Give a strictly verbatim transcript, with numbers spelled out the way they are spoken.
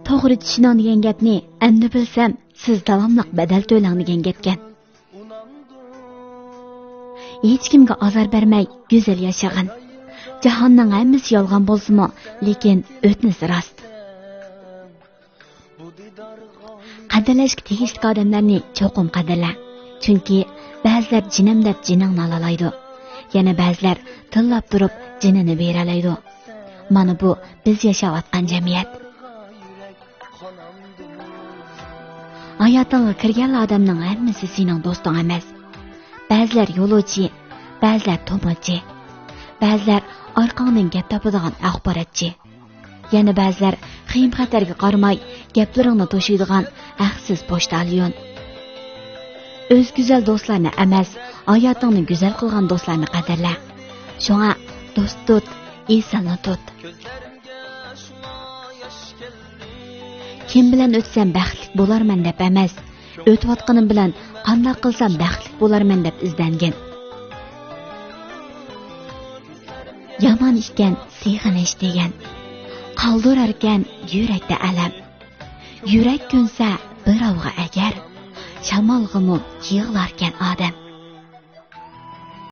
توغرا چۈشىنىڭ دېگەن گەپنى ئەمدى بىلسەم، سىز داۋاملىق بەدەل تۆلەڭ دېگەن گەپكەن. ھېچكىمگە ئازار بەرمەي گۈزەل ياشىغىن. جاھاننىڭ ھەممىسى يالغان بولسىمۇ، لېكىن ئۆتنىسى راست. قەدىرلەشكە تېگىشلىك ئادەملەرنى چوقۇم قەدىرلە. چۈنكى بەزىلەر جېنىم دەپ جېنىڭنى ئالالايدۇ. يەنە بەزىلەر تىللاپ تۇرۇپ جېنىنى بېرەلەيدۇ. مانا بۇ بىز ياشاۋاتقان جەمئىيەت. ھاياتىڭغا كىرگەنلا ئادەمنىڭ ھەممىسى سېنىڭ دوستۇڭ ئەمەس. بەزىلەر يولۇچى، بەزىلەر تومۇرچى، بەزىلەر ئارقاڭدىن گەپ تاپىدىغان ئاخباراتچى. يەنە بەزىلەر خېيىم-خەتەرگە قارىماي، گەپلىرىڭنى توشۇيدىغان ھەقسىز پوچتاليون. ئۆز گۈزەل دوستلارنى ئەمەس، ھاياتىڭنى گۈزەل قىلغان دوستلارنى قەدىرلە. شۇڭا دوست تۇت، ئېسىلنى تۇت. كىم بىلەن ئۆتسەم بەختلىك بولارمەن دەپ ئەمەس، ئۆتۈۋاتقىنىم بىلەن قانداق قىلسام بەختلىك بولارمەن دەپ ئىزدەنگىن. يامان ئىكەن سېغىنىش دېگەن، قالدۇراركەن يۈرەكتە ئەلەم. يۈرەك كۆنسە بىراۋغا ئەگەر، شامالغىمۇ يىغلاركەن ئادەم.